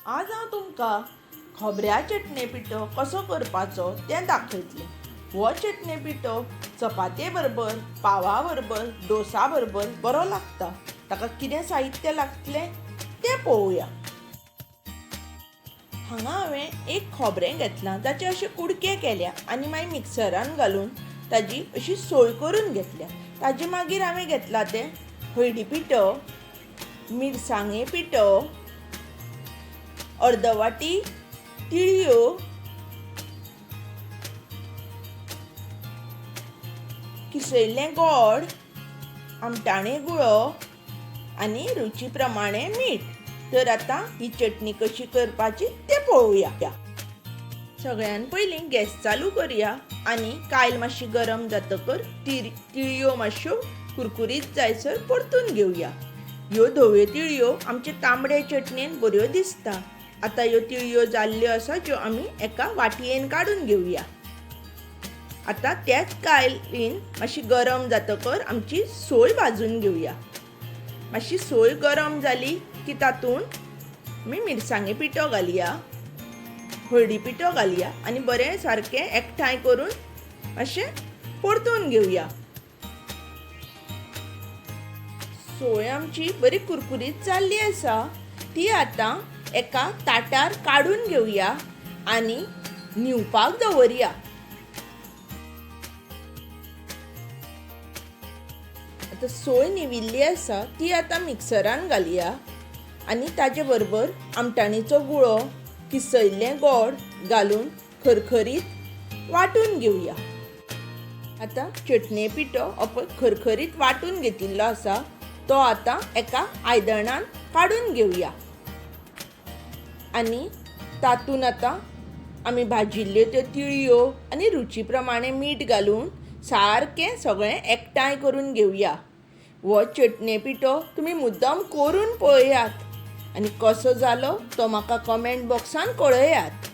आज हांव तुमकां खोबऱ्या चटणे पिठो कसो करपाचो तें दाखयतलें. हो चटणे पिठो चपाते बरोबर, पावा बरोबर, डोसा बरोबर बरो लागता. ताका कितें साहित्य लागतलें तें पळोवया. हांगा हांवें एक खोबरें घेतलां, ताचे अशे कुडके केल्या आनी मागीर मिक्सरान घालून ताजी अशी सोय करून घेतल्या. ताजे मागीर हांवें घेतलां तें हळदी पिठो, मिरसांगे पिठो, अर्द वाटी तिळयो, किसयल्लें गोड, आमटाणे गुळो आनी रुची प्रमाणे मीठ. तर आतां ही चटणी कशी करपाची तें पळोवया. सगळ्यान पयलीं गॅस चालू करया आनी कायल मातशी गरम जातकर तिळयो मातश्यो कुरकुरीत जायसर परतून घेवया. ह्यो धव्यो तिळयो आमचे तांबडे चटणेन बऱ्यो दिसता. आतां ह्यो तिळयो जाल्ल्यो आसा ज्यो आमी एका वाटयेन काडून घेवया. आतां त्याच कायलीन मातशी गरम जातकर आमची सोय भाजून घेवया. मातशी सोय गरम जाली की तातूंत आमी मिरसांगे पिठो घालया, हळदी पिठो घालया आनी बरें सारकें एकठांय करून मातशें परतून घेवया. सोय आमची बरी कुरकुरीत जाल्ली आसा, ती आतां एका ताटार काडून घेवया आनी न्हिवपाक दवरया. आतां सोय न्हिविल्ली आसा ती आतां मिक्सरान घालया आनी ताजे बरोबर आमटाणीचो गुळो, किसयल्लें गोड घालून खरखरीत वांटून घेवया. आतां चटणे पिठो हो खरखरीत वांटून घेतिल्लो आसा तो आतां एका आयदनान काडून घेवया आनी तातूंत आतां आमी भाजिल्ल्यो त्यो तिळयो आनी रुची प्रमाणे मीठ घालून सारकें सगळें एकठांय करून घेवया. हो चटणे पिठो तुमी मुद्दम करून पळयात आनी कसो जालो तो म्हाका कमेंट बॉक्सान कळयात.